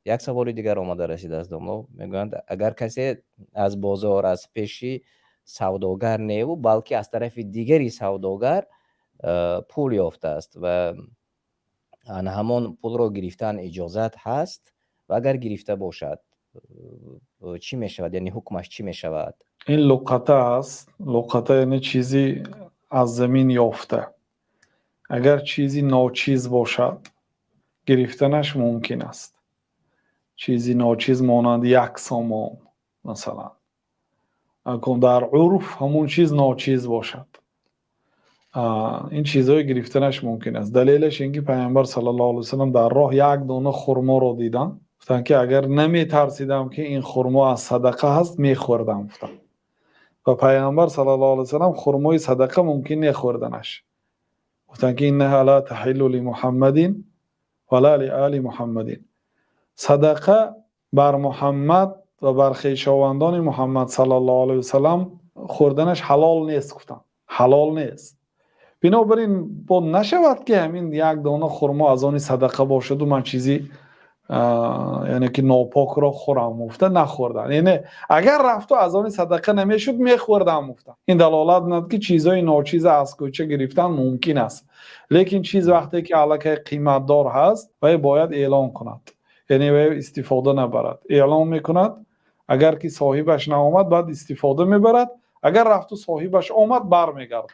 Як саволи дигар омада расидааст, домло. Мегӯянд, агар касе аз бозор аз пеши савдогар неву, балки аз тарафи дигари савдогар пул ёфтааст ва ана ҳамон пулро гирифтан иҷозат ҳаст ва агар гирифта бошад, чӣ мешавад, яъне ҳукмаш чӣ мешавад? Ин луқата аст. Луқата яъне чизи аз замин ёфта. Агар чизи ночиз бошад, гирифтанаш мумкин аст. Чизи ночиз монанди 1 сомон, масалан, дар урф ҳамон чиз ночиз бошад, ин чизҳое гирифтанаш мумкин аст. Далелаш ин ки Пайғамбар саллаллоҳу алайҳи васаллам дар роҳ як дона хурморо диданд, гуфтанд ки агар наметарсидам, ки ин хурмо аз садақа ҳаст, мехӯрдам, гуфтанд. Ва Пайғамбар саллаллоҳу алайҳи васаллам хурмои садақа мумкин не хӯрданаш. Гуфтанд ки إنها لا تحل لمحمد ولا لآل محمد. Садақа бар Муҳаммад ва бар хешовандони Муҳаммад саллаллоҳу алайҳи васаллам хӯрданаш ҳалол нест, гуфтанд, ҳалол нест. Бинобар ин бо нашавад, ки ҳамин як дона хурмо аз они садақа бошаду ман чизи, яъне ки нопокро хӯрам гуфта нахӯрдан. Яъне агар рафту аз они садақа намешуд, мехӯрдам, гуфтам. Ин далолат менад, ки чизҳои ночиза аз кӯча гирифтан мумкин аст. Лекин чиз вақте ки аллакай қиматдор ҳаст, вай бояд эълон кунад, яъне вай истифода набарад, эълон мекунад. Агар ки соҳибаш наомад, баъд истифода мебарад. Агар рафту соҳибаш омад, бармегардонад.